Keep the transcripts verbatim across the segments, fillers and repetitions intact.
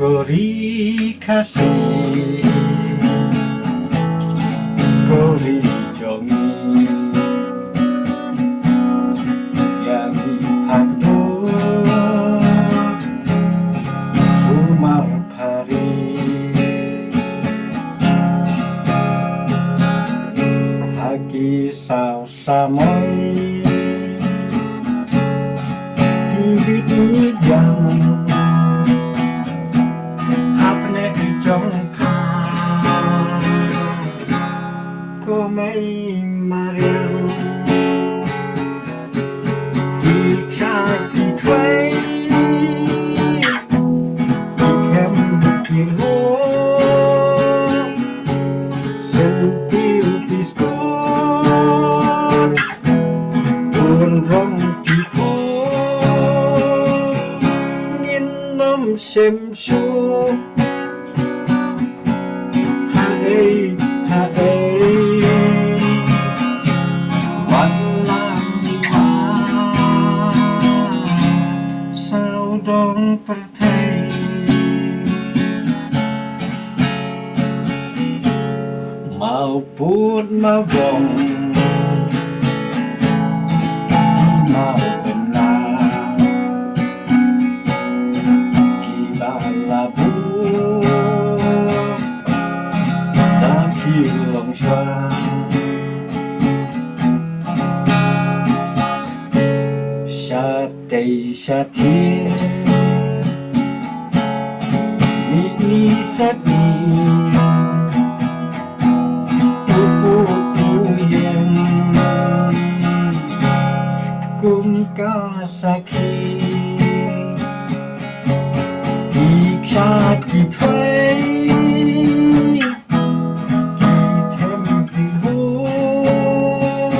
Ko ri Khasi, ko ri jong ngi, ïa ngi phak duh sumar phari. Ha ki saw samoi ki bit ngi biang hapdeng jong pha, ko mei mariang. Ki kha ki thwei, ki them ki rhuh, sngewthuh ki skur, bun rong ki phuh, ngin ym shem shuh. Haei, haei, wat la ngi wan sawdong pyrthei. Mawpud mawbong, mawbynna, kiba la buh da ki longshuwa. Shatei shathiah, mih ni sat ni, u pud u ïeng kum ka sakhi. Ki kha ki thwei, ki them ki rhuh,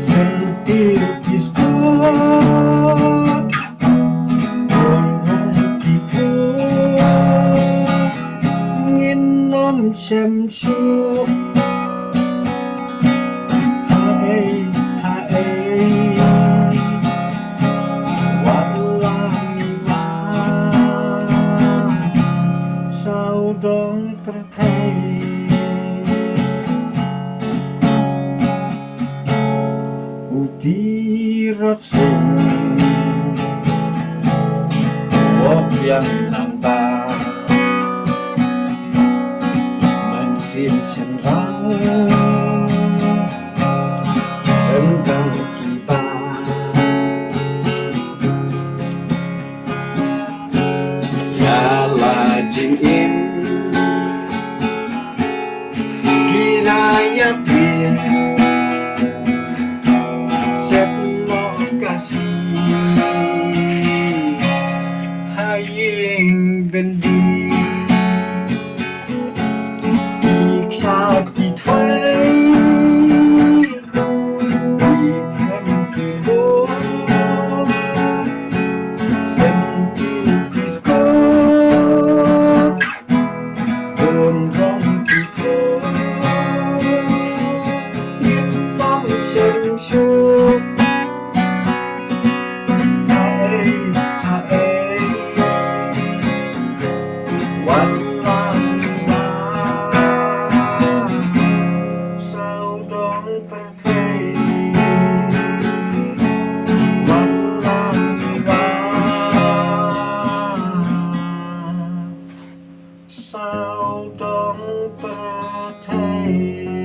sngewthuh ki skur, bun rong ki phuh, ngin ym shem shuh. Haei, haei, wat la ngi wan sawdong pyrthei. U Tirot Sing, u ong biang nang ba, mynsiem shynrang, ryndang kiba ïa la jingim ki la ïapher, sep noh ka sngi ha ïing byndi. Ki kha ki thwei, ki them ki rhuh, sngewthuh ki skur, bun rong ki phuh, ngin ym shem shuh. Haei, haei, wat la ngi wan sawdong pyrthei. Wat la ngi wan sawdong pyrthei.